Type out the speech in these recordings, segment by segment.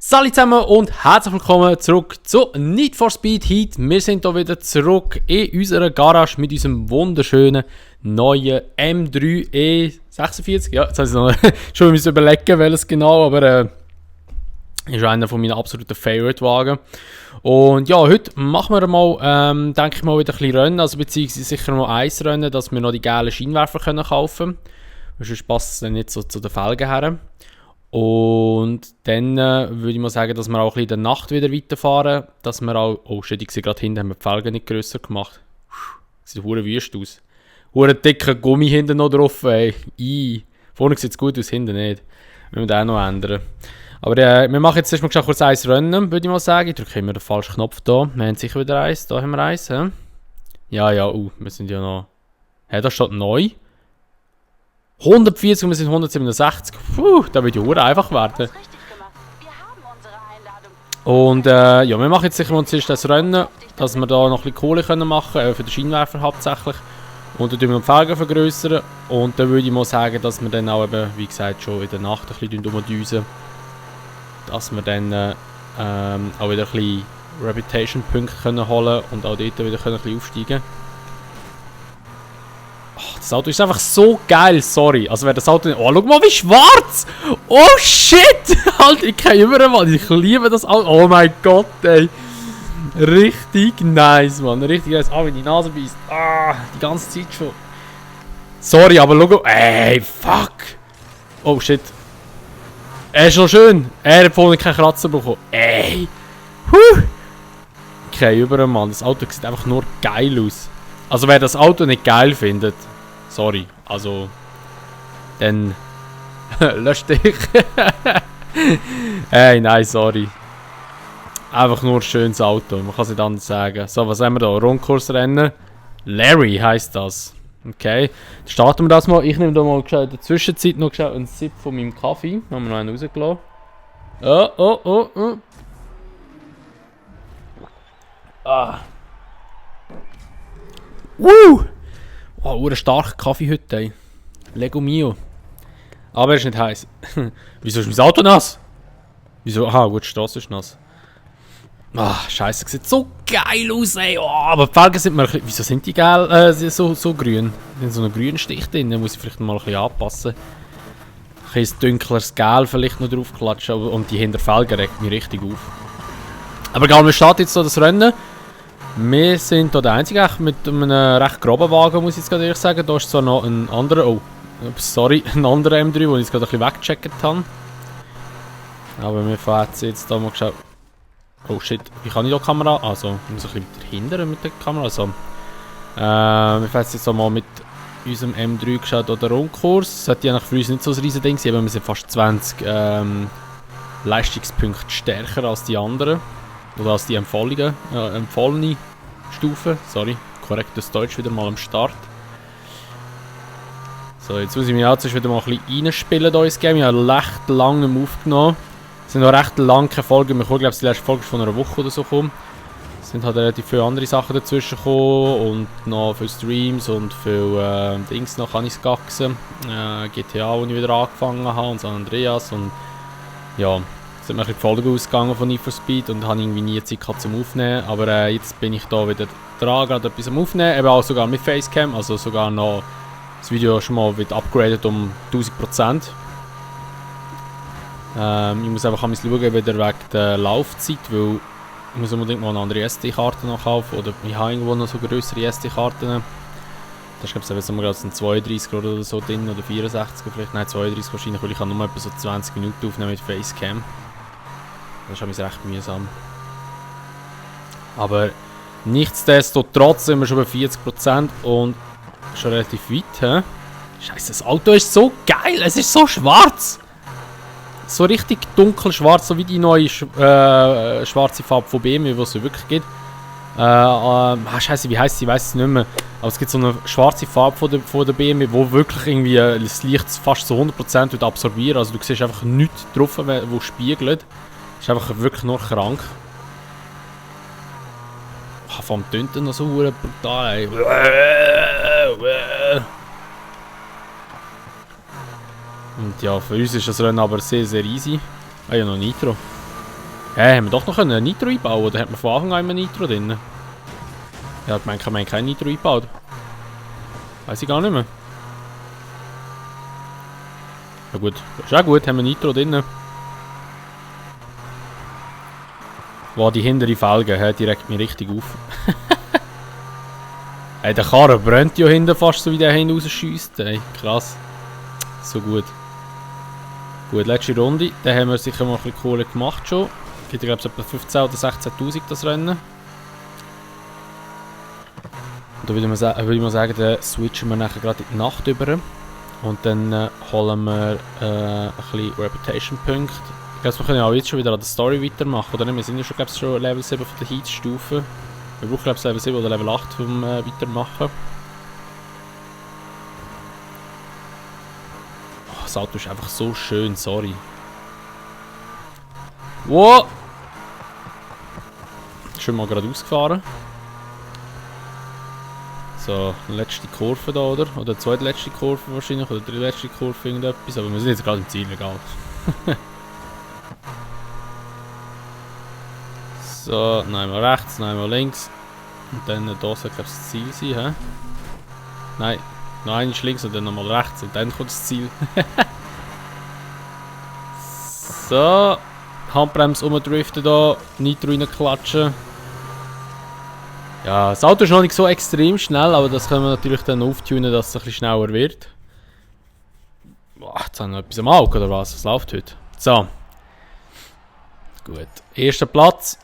Salut zusammen und herzlich willkommen zurück zu Need for Speed Heat. Wir sind hier wieder zurück in unserer Garage mit unserem wunderschönen neuen M3 E46. Ja, jetzt habe ich noch schon überlegen, welches genau, aber ist einer von meinen absoluten Favorite-Wagen. Und ja, heute machen wir mal, denke ich mal, wieder ein bisschen Rennen, also beziehungsweise sicher noch eins Rennen, dass wir noch die geilen Scheinwerfer können kaufen können. Sonst passt es dann nicht so zu den Felgen her. Und dann würde ich mal sagen, dass wir auch ein bisschen in der Nacht wieder weiterfahren. Dass wir auch... Oh shit, ich sehe gerade hinten, haben wir die Felgen nicht grösser gemacht. Sieht verdammt wüst aus. Verdammt dicker Gummi hinten noch drauf, ey. Vorne sieht es gut aus, hinten nicht. Wir müssen den auch noch ändern. Aber wir machen jetzt erstmal kurz eins Rennen, würde ich mal sagen. Ich drücke immer den falschen Knopf da. Wir haben sicher wieder eins. Da haben wir eins. He? Ja, wir sind ja noch... Hä, da steht neu. 140 und wir sind 167. Puh, da wird ja hure einfach werden. Und ja, wir machen jetzt sicher mal zuerst das Rennen, dass wir da noch ein bisschen Kohle machen können, für den Scheinwerfer hauptsächlich. Und dann tun wir die Felgen vergrößern. Und dann würde ich mal sagen, dass wir dann auch eben, wie gesagt, schon in der Nacht ein bisschen umdüsen. Dass wir dann auch wieder ein bisschen Reputation-Punkte holen und auch dort wieder ein bisschen aufsteigen können. Das Auto ist einfach so geil, sorry. Also wer das Auto nicht... Oh, schau mal, wie schwarz! Oh, shit! Alter, ich kann immer mal. Ich liebe das Auto. Oh mein Gott, ey. Richtig nice, Mann. Richtig nice. Ah, wenn die Nase beißt. Ah, die ganze Zeit schon. Sorry, aber schau... Ey, fuck! Oh, shit. Er ist schon schön. Er hat vorhin keinen Kratzer bekommen. Ey! Huh! Okay, über Mann. Das Auto sieht einfach nur geil aus. Also wer das Auto nicht geil findet, sorry, also, dann löscht dich. Hey, nein, sorry. Einfach nur ein schönes Auto, man kann es nicht anders sagen. So, was haben wir da? Rundkursrennen. Larry heisst das. Okay, dann starten wir das mal. Ich nehme da mal in der Zwischenzeit noch einen Sip von meinem Kaffee. Haben wir noch einen rausgelassen. Oh. Ah. Woo! Oh, ein starker Kaffee heute, ey. Lego Mio. Aber er ist nicht heiß. Wieso ist mein Auto nass? Wieso? Aha, gut, die Straße ist nass. Ah, scheiße, sieht so geil aus, ey. Oh, aber die Felgen sind mir ein bisschen... Wieso sind die geil, so grün? Die haben so einen grünen Stich drin, den muss ich vielleicht mal ein bisschen anpassen. Ein bisschen dunkleres Gel vielleicht noch draufklatschen. Und die Hinterfelgen regt mich richtig auf. Aber egal, wir starten jetzt so das Rennen. Wir sind hier der Einzige mit einem recht groben Wagen, muss ich jetzt gerade ehrlich sagen. Da ist zwar noch ein anderer, ein anderer M3, den ich jetzt gerade ein bisschen weggecheckt habe. Aber wir fahren jetzt da mal geschaut. Oh shit, wie kann ich da die Kamera? Also, ich muss ein bisschen hindern mit der Kamera. Also, wir fahren jetzt mal mit unserem M3 geschaut an den Rundkurs. Das hat ja für uns nicht so ein riesen Ding sein, aber wir sind fast 20 Leistungspunkte stärker als die anderen. Oder als die empfohlene Stufe. Sorry, korrektes Deutsch wieder mal am Start. So, jetzt muss ich mich auch wieder mal ein bisschen reinspielen in das Game. Ich habe recht lange aufgenommen. Es sind noch recht lange keine Folgen mehr gekommen. Ich glaube, die letzte Folge ist von einer Woche oder so gekommen. Es sind halt relativ viele andere Sachen dazwischen gekommen. Und noch viele Streams und viele Dings noch kann ich gaxen. GTA, wo ich wieder angefangen habe und San Andreas. Und ja... Es hat mir die Folge ausgegangen von Need for Speed und habe irgendwie nie Zeit gehabt zum Aufnehmen. Aber jetzt bin ich da wieder dran, gerade etwas am Aufnehmen. Eben auch sogar mit Facecam, also sogar noch das Video schon mal wird upgraded um 1000%. Ich muss einfach schauen, wieder wegen der Laufzeit, weil ich muss unbedingt mal eine andere SD-Karte noch kaufen. Oder ich habe irgendwo noch so größere SD-Karten. Da ist glaube ich gerade ein 32 oder so drin, oder 64 vielleicht. Nein, 32 wahrscheinlich, weil ich kann nur etwa so 20 Minuten aufnehmen mit Facecam. Das ist recht mühsam. Aber nichtsdestotrotz sind wir schon bei 40% und schon relativ weit. He? Scheiße, das Auto ist so geil, es ist so schwarz. So richtig dunkelschwarz, so wie die neue schwarze Farbe von BMW, die es wirklich gibt. Scheiße, wie heisst sie? Ich weiß es nicht mehr. Aber es gibt so eine schwarze Farbe von der BMW, wo wirklich irgendwie das Licht fast zu 100% absorbiert. Also du siehst einfach nichts drauf, wo spiegelt. Das ist einfach wirklich nur krank. Vom Tönten noch so brutal, ey. Und ja, für uns ist das Rennen aber sehr, sehr easy. Ah ja, noch Nitro. Haben wir doch noch einen Nitro einbauen? Oder hat man von Anfang an immer Nitro drin? Ja, ich meine, kann man kein Nitro einbauen. Weiß ich gar nicht mehr. Ja gut, ist auch gut, haben wir Nitro drin. Wow, die hintere Felge, die regt mich richtig auf. Ey, der Karren brennt ja hinten fast so, wie der hinten rausschiesst. Ey, krass. So gut. Gut, letzte Runde. Den haben wir sicher mal ein bisschen Kohle gemacht schon. Gibt ja, glaube ich, etwa 15.000 oder 16.000 das Rennen. Und da würde ich mal sagen, dann switchen wir nachher gerade in die Nacht über. Und dann holen wir ein bisschen Reputation-Punkte. Ich glaube, wir können ja auch jetzt schon wieder an der Story weitermachen, oder nicht? Wir sind ja schon, glaube ich, schon Level 7 von der Heats-Stufe. Wir brauchen, glaube ich, Level 7 oder Level 8 zum Weitermachen. Oh, das Auto ist einfach so schön, sorry. Wow! Schon mal gerade ausgefahren. So, letzte Kurve da, oder? Oder zweitletzte Kurve wahrscheinlich, oder drittletzte Kurve, irgendetwas. Aber wir sind jetzt gerade im Ziel, egal. So, nein mal rechts, nein mal links. Und dann da soll, glaube ich, das Ziel sein, hä? Nein, noch einmal links und dann nochmal rechts und dann kommt das Ziel. So, Handbremse umdriften da, Nitro reinklatschen. Ja, das Auto ist noch nicht so extrem schnell, aber das können wir natürlich dann auftunen, dass es ein bisschen schneller wird. Boah, jetzt haben wir noch etwas am Auge, oder was? Was läuft heute? So. Gut. Erster Platz.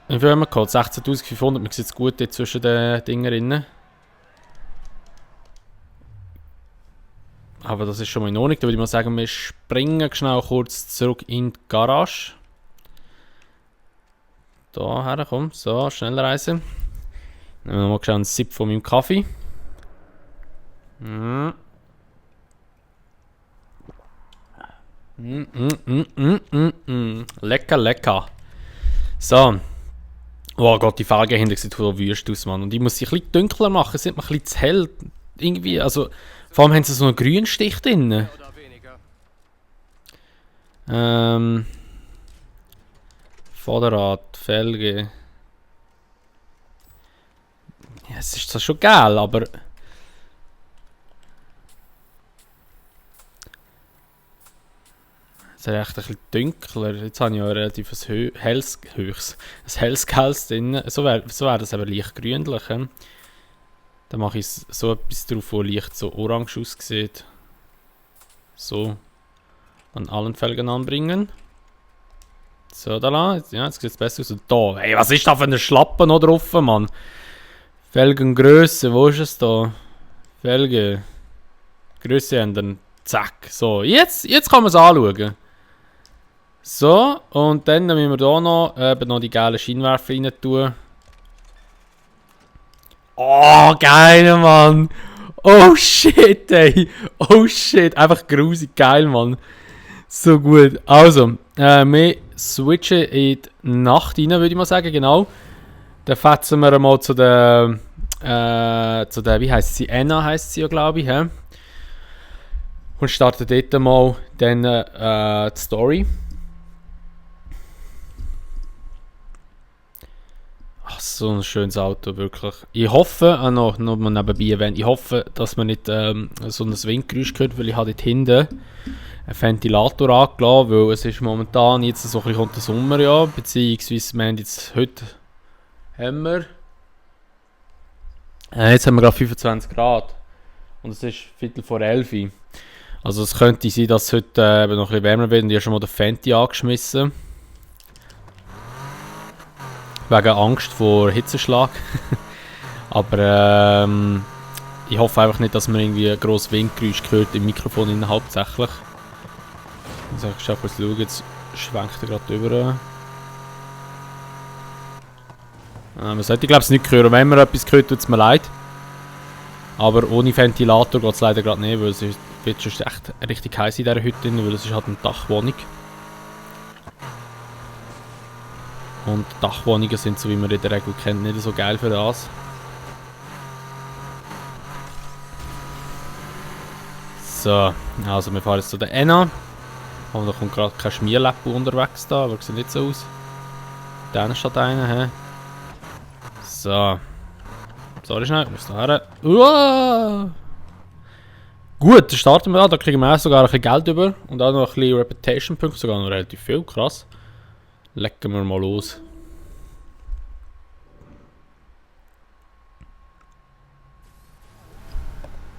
Wie viel haben wir geholt? 16.500. Man sieht es gut jetzt zwischen den Dingen drin. Aber das ist schon mal in Ordnung. Da würde ich mal sagen, wir springen schnell kurz zurück in die Garage. Da her, komm. So, schnell reisen. Nehmen wir mal schnell einen Sip von meinem Kaffee. Lecker, lecker. So. Oh Gott, die Felge hinter sieht voll wüst aus, Mann. Und ich muss sie ein bisschen dunkler machen, es ist mir ein bisschen zu hell. Irgendwie, also... Vor allem haben sie so einen grünen Stich drin. Vorderrad, Felge. Ja, es ist zwar schon geil, aber... Es ist echt ein bisschen dunkler. Jetzt habe ich ja relativ ein helles Gels drin. So wäre das aber leicht grünlich. Dann mache ich so etwas drauf, wo leicht so orange aussieht. So. An allen Felgen anbringen. So, da lang. Ja, jetzt sieht es besser aus. Und da. Hey, was ist da für eine Schlappe noch drauf, Mann? Felgengröße, wo ist es da? Felge. Größe ändern. Zack. So, jetzt kann man es anschauen. So, und dann müssen wir hier noch die gelben Scheinwerfer rein tun. Oh, geil, Mann! Oh shit, ey! Oh shit, einfach grusig geil, Mann! So gut. Also, wir switchen in die Nacht rein, würde ich mal sagen, genau. Dann fetzen wir mal zu der, wie heisst sie? Anna heisst sie ja, glaube ich, hä? Und starten dort mal dann die Story. Ach, so ein schönes Auto, wirklich. Ich hoffe, noch mal nebenbei erwähnt, ich hoffe, dass man nicht so ein Windgeräusch hört, weil ich habe dort hinten einen Ventilator angelassen, weil es ist momentan jetzt so ein bisschen unter Sommer, ja, beziehungsweise wir haben jetzt heute jetzt haben wir gerade 25 Grad und es ist Viertel vor 11. Also es könnte sein, dass es heute noch ein bisschen wärmer wird und ich habe schon mal den Fenty angeschmissen. Wegen Angst vor Hitzeschlag. Aber ich hoffe einfach nicht, dass man irgendwie ein grosses Windgeräusch hört im Mikrofon hauptsächlich. Also ich schaue kurz schauen, jetzt schwenkt er gerade über. Man sollte, glaube ich, nicht hören. Wenn man etwas hört, tut es mir leid. Aber ohne Ventilator geht es leider gerade nicht, weil es wird schon echt richtig heiß in dieser Hütte, weil es ist halt eine Dachwohnung. Und Dachwohnungen sind, so wie man in der Regel kennt, nicht so geil für das. So, also wir fahren jetzt zu der Enna. Oh, da kommt gerade kein Schmierleppel unterwegs da, aber sieht nicht so aus. Da steht einer, hä? So. Sorry schnell, ich muss da her. Uah! Gut, dann starten wir an. Da kriegen wir auch sogar ein bisschen Geld über. Und auch noch ein bisschen Reputation-Punkte, sogar noch relativ viel, krass. Legen wir mal los.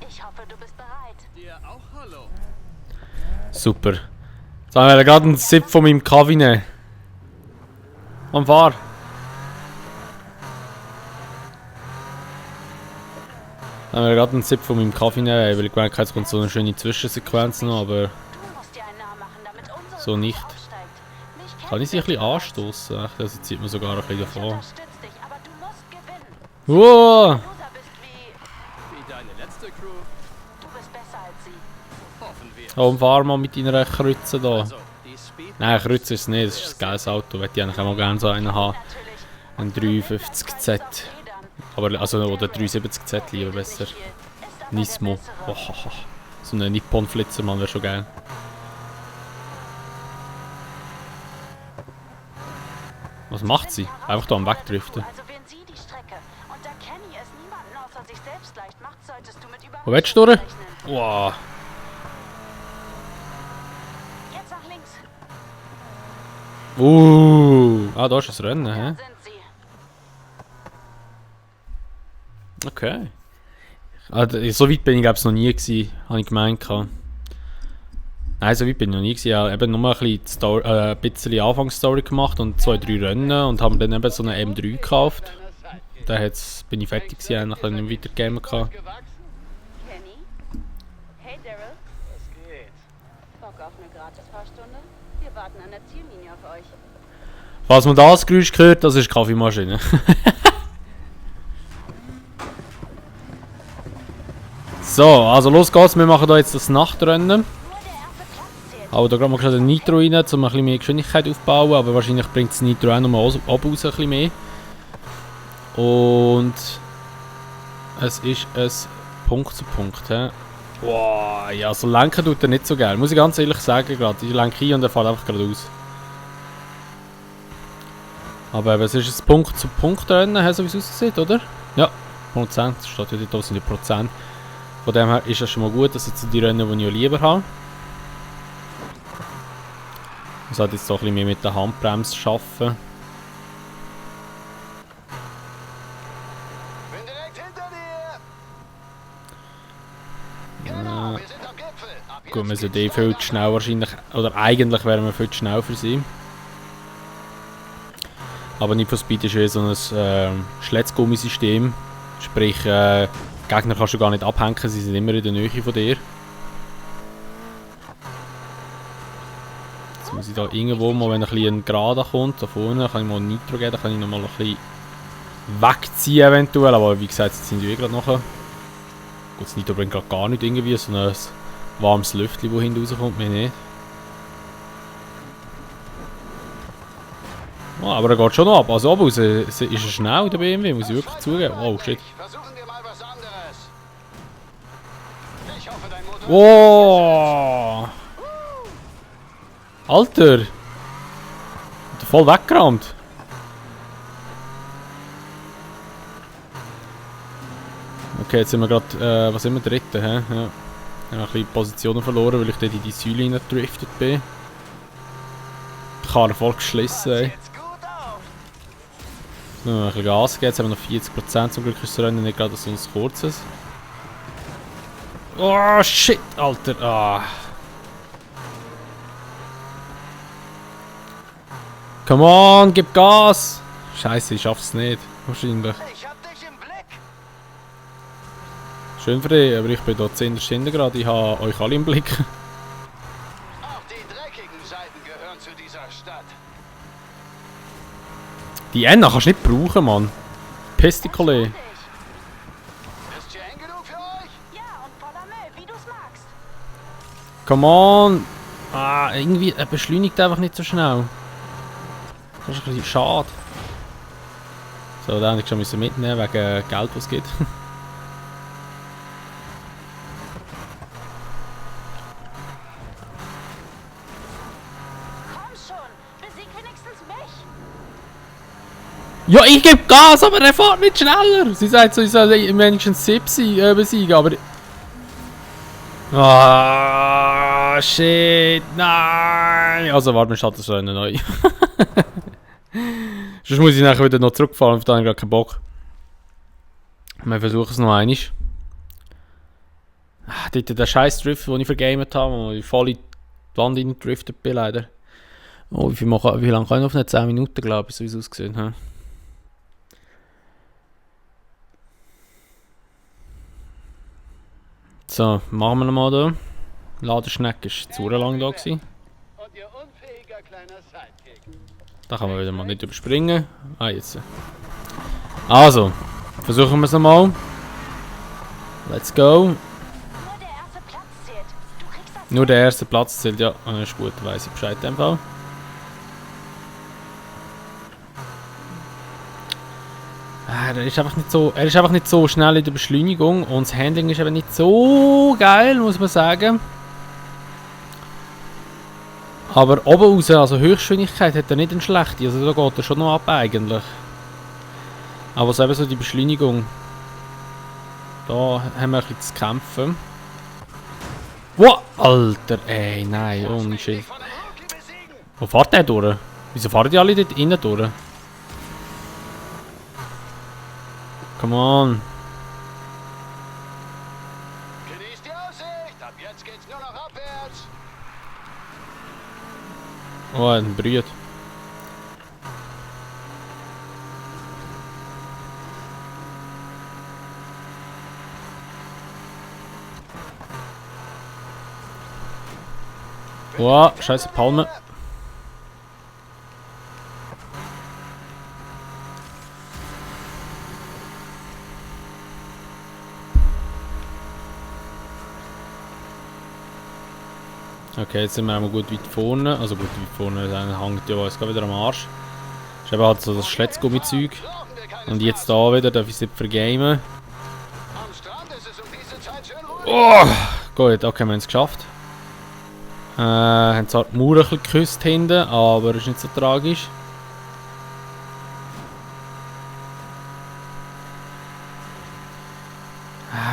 Ich hoffe, du bist bereit. Dir auch hallo. Super. Jetzt haben wir gerade einen Sip von meinem Kaffee nehmen. Und fahr. Dann haben wir gerade einen Sip von meinem Kaffee nehmen, weil ich gemerkt habe, jetzt kommt so eine schöne Zwischensequenz noch, aber Du musst dir einen Namen machen, damit unsere so nicht. aufsteigt. Mich Kann ich sie ein kennt bisschen anstoßen? Also zieht man sogar ein bisschen Ich davon. unterstütze dich, aber du musst gewinnen. Wow! Loser bist Wie deine letzte Crew. du bist besser als sie. Hoffen wir. Oh, und fahr mal mit deiner Krütze da. Also, die Speed. Nein, Krütze ist es nicht, das ist ein geiles Auto. Hätte ich eigentlich auch mal gerne so einen haben. Natürlich. Ein 350Z. Aber, also, oder 370Z lieber besser. Nismo. Oh, so ein Nippon-Flitzer, man, wäre schon geil. Was macht sie? Einfach da am Wegdriften. Also wenn sie die Strecke und da Kenny es niemanden außer sich selbst leicht macht, solltest du mit Wo willst du Überraschungen durch? rechnen. Wow. Jetzt nach links. Ah, da ist das Rennen, Da hä? sind sie. Okay. Ah, so weit bin ich glaube ich noch nie gewesen, habe ich gemeint. Nein, so weit bin ich noch nie gewesen. Ich habe eben nur ein bisschen Anfangsstory gemacht und 2-3 Rennen und habe dann eben so eine M3 gekauft. Da bin ich fertig gewesen, eigentlich dann nicht weitergegeben. Kenny? Hey Daryl, Was geht? Bock auf eine Gratis-Fahrstunde? Wir warten an der Ziellinie auf euch. Falls man das Geräusch hört, das ist die Kaffeemaschine. So, also los geht's, wir machen da jetzt das Nachtrennen. Nur der erste Platz zählt. Aber da gerade mal den Nitro rein, um ein bisschen mehr Geschwindigkeit aufzubauen, aber wahrscheinlich bringt das Nitro auch nochmal oben raus ein bisschen mehr. Und es ist ein Punkt zu Punkt. He. Wow, ja, so lenken tut er nicht so geil, muss ich ganz ehrlich sagen gerade. Ich lenke ein und er fährt einfach geradeaus. Aber eben, es ist ein Punkt zu Punkt Rennen, so wie es aussieht, oder? Ja, Prozent, das steht ja dort, sind die Prozent. Von dem her ist es schon mal gut, dass jetzt die Rennen, die ich lieber habe. Ich sollte jetzt so ein bisschen mehr mit der Handbremse arbeiten. Bin direkt hinter dir. Genau, wir sind am Gipfel. Ab Gut, wir jetzt sind geht's viel weiter. zu schnell wahrscheinlich, oder eigentlich wären wir viel zu schnell für sie. Aber Need for Speed ist so ein Schletzgummisystem. Sprich, Gegner kannst du gar nicht abhängen, sie sind immer in der Nähe von dir. Jetzt muss ich da irgendwo mal, wenn ein bisschen ein Gerader kommt, da vorne, kann ich mal Nitro geben, dann kann ich noch mal ein bisschen wegziehen eventuell, aber wie gesagt, jetzt sind wir gerade nachher. Gut, das Nitro bringt gerade gar nicht irgendwie, so ein warmes Lüftchen, das hinten rauskommt, mir nicht. Oh, aber er geht schon noch ab. Also oben raus ist er schnell, der BMW, muss ich wirklich zugeben. Oh shit. Versuchen wir mal was anderes. Ich hoffe, dein Motor. Wow! Alter! Hat er voll weggerammt. Okay, jetzt sind wir gerade, was sind wir, Dritte, hä? Ja. Ich habe ein bisschen Positionen verloren, weil ich dort in die Säule reingedriftet bin. Die Karre voll geschlissen, ey. Jetzt gut auf. Nur ein bisschen Gas geben, jetzt haben wir noch 40%, zum Glück ist das Rennen nicht gerade so ein kurzes. Oh shit, Alter! Ah. Come on, gib Gas! Scheiße, ich schaff's nicht. Wahrscheinlich. Ich hab dich im Blick. Schön für dich, aber ich bin da 10 Stunden gerade, ich habe euch alle im Blick. Auch die dreckigen Seiten gehören zu dieser Stadt. Die Enna kannst du nicht brauchen, Mann. Piss die Kollege. Ist hier eng genug für euch? Ja, und voller Müll, wie du's magst. Come on! Ah, irgendwie, er beschleunigt einfach nicht so schnell. Das ist ein bisschen schade. So, den hätte ich schon müssen mitnehmen wegen Geld, was es gibt. Ja, ich gebe Gas, aber er fährt nicht schneller. Sie sagt so, ich soll wenigstens 7 besiegen, aber... Ah, shit, nein. Also warte, wir starten das Rennen neu. Sonst muss ich nachher wieder noch zurückfahren, auf den habe ich gerade keinen Bock. Wir versuchen es noch einmal. Dort der scheiß Drift, den ich vergamet habe, wo ich voll in die Wand reingedriftet bin, leider. Oh, wie lange kann ich noch? 10 Minuten, glaube ich, so wie es ausgesehen hat. So, machen wir nochmal da. Ladeschneck war zu lang da gewesen. Und ihr unfähiger kleiner Sidekick. Da kann man wieder mal nicht überspringen. Ah, jetzt. Also, versuchen wir es nochmal. Let's go. Nur der erste Platz zählt. Du kriegst das. Nur der erste Platz zählt, ja. Ist gut, weiss ich Bescheid in dem Fall. Er ist einfach nicht so schnell in der Beschleunigung und das Handling ist eben nicht so geil, muss man sagen. Aber oben raus, also Höchstgeschwindigkeit, hat er nicht eine schlechte, also da geht er schon noch ab eigentlich. Aber so eben so die Beschleunigung, da haben wir ein bisschen zu kämpfen. Wow, Alter, ey, nein, ohne Shit. Von einem Rookie besiegen. Wo fährt der durch? Wieso fahren die alle dort innen durch? Come on. Genießt die Aussicht. Ab jetzt geht's nur noch abwärts. Oh, ein Brüt. Wow, scheiße Palme. Okay, jetzt sind wir einmal gut weit vorne. Also gut weit vorne, dann hängt ja jetzt wieder am Arsch. Das ist eben halt so das Schletzgummi-Zeug. Brauchen wir keine Und jetzt da wieder, darf ich es nicht vergamen. Am Strand ist es um diese Zeit schön ruhig. Oh, gut, okay, wir haben es geschafft. Haben zwar die Mauer ein bisschen geküsst hinten, aber ist nicht so tragisch.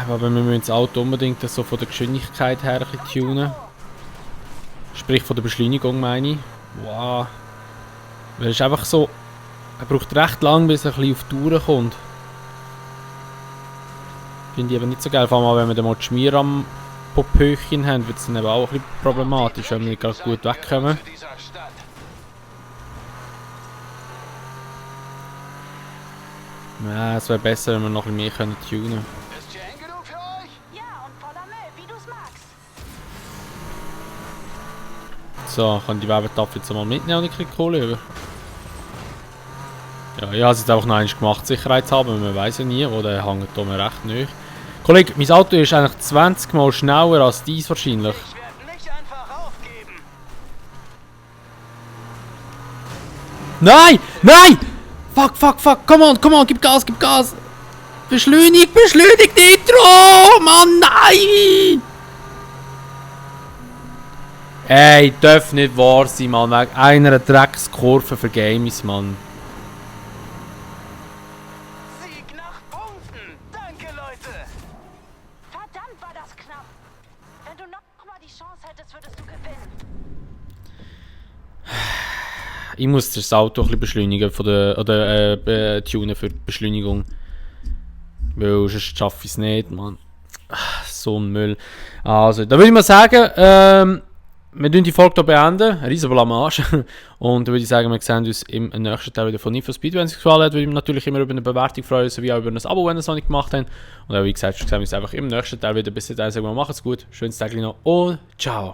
Aber wir müssen das Auto unbedingt so von der Geschwindigkeit her ein bisschen tunen. Sprich von der Beschleunigung meine ich. Wow. Weil es ist einfach so... Er braucht recht lang, bis er ein bisschen auf die Tour kommt. Finde ich aber nicht so geil. Vor allem, wenn wir dann mal die Schmier am Popöchen haben, wird es dann eben auch ein bisschen problematisch, wenn wir nicht gerade gut wegkommen. Für dieser Stadt. Ja, es wäre besser, wenn wir noch ein bisschen mehr tunen können. Ist hier eng genug für euch? Ja, und voller Müll, wie du's magst. So, kann die Werbetafel jetzt mal mitnehmen und ich kriege Kohle über. Ja, ich habe es jetzt einfach noch einmal gemacht, sicherheitshalber, man weiß ja nie, oder er hängt da mir recht nahe. Kollege, mein Auto ist eigentlich 20 Mal schneller als dies wahrscheinlich. Ich werde nicht einfach aufgeben. Nein! Nein! Fuck, fuck, fuck, come on, gib Gas, gib Gas! Beschleunigt, Nitro! Mann, nein! Ey, darf nicht wahr sein, Mann, wegen einer Dreckskurve für Games, Mann. Sieg nach Punkten. Danke, Leute. Verdammt, war das knapp. Wenn du noch mal die Chance hättest, würdest du gewinnen. Ich muss das Auto ein bisschen beschleunigen von der, oder tunen für die Beschleunigung. Weil sonst schaffe ich es nicht, Mann. So ein Müll. Also, da würde ich mal sagen, wir beenden die Folge hier beenden. Ein riesen Blamage. Und da würde ich sagen, wir sehen uns im nächsten Teil wieder von Need for Speed. Wenn es euch gefallen hat, würde ich mich natürlich immer über eine Bewertung freuen, sowie auch über ein Abo, wenn ihr es noch nicht gemacht habt. Und wie gesagt, sehen wir uns einfach im nächsten Teil wieder. Bis dahin sagen wir, macht's gut, schönes Tag noch und ciao.